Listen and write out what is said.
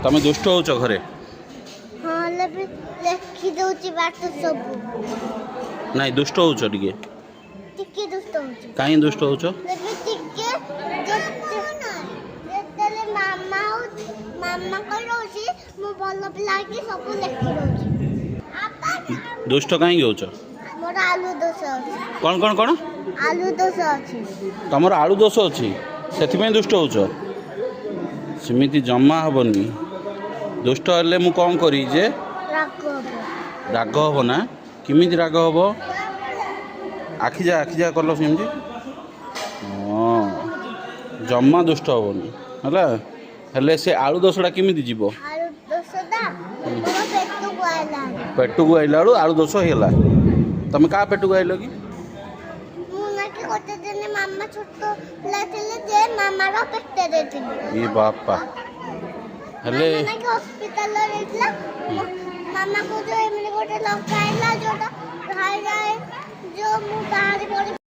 ତମେ ଦୁଷ୍ଟ ହଉଛ ଘରେ? ହଁ, ହେଲେ ବି ଲେଖି ଦଉଛି ପାଠ ସବୁ। ନାଇଁ, ଦୁଷ୍ଟ ହଉଛ ଟିକେ? ଟିକେ ଦୁଷ୍ଟ ହଉଛି। କାହିଁ ଦୁଷ୍ଟ ହଉଛ? ଏବେ ଟିକେ ଯେତେବେଳେ ମାମା ହଉଛି, ମାମା କହି ରହୁଛି, ମୁଁ ଭଲ ପିଲା ହେଇକି ସବୁ ଲେଖି ଦଉଛି। ଦୁଷ୍ଟ କାହିଁକି ହଉଛ? ମୋର ଆଳୁ ଦୋଷ ଅଛି। କ'ଣ କ'ଣ କ'ଣ? ଆଳୁ ଦୋଷ ଅଛି। ତମର ଆଳୁ ଦୋଷ ଅଛି, ସେଥିପାଇଁ ଦୁଷ୍ଟ ହଉଛ? ସେମିତି ଜମା ହବନି। ଦୁଷ୍ଟ ହେଲେ ମୁଁ କ'ଣ କରିବି ଯେ? ରାଗ ହବ। ରାଗ ହବ ନା? କେମିତି ରାଗ ହବ? ଆଖି ଯା, ଆଖି ଯା କଲ ସେମିତି। ହଁ, ଜମା ଦୁଷ୍ଟ ହବନି, ହେଲା? ହେଲେ ସେ ଆଳୁ ଦୋଷଟା କେମିତି ଯିବ? ଆଳୁ ଦୋଷଟା ମୋର ପେଟକୁ ଆଇଲା। ପେଟକୁ ଆଇଲା ବେଳୁ ଆଳୁ ଦୋଷ ହେଇଗଲା। ତମେ କାହା ପେଟକୁ ଆଇଲ କି? ମୁଁ ନାକି ଗୋଟେ ଦିନ ମାମା ଛୋଟ ପିଲା ଥିଲେ ଯେ ମାମାର ପେଟରେ ଥିଲି। ଏ ବାପା, ହେଲେ ମାମା ନାକି ହସ୍ପିଟାଲରେ ଥିଲା। ମାମାକୁ ଯୋଉ ଏମିତି ଗୋଟେ ଲଙ୍କା ଆଇଲା, ଯୋଉଟା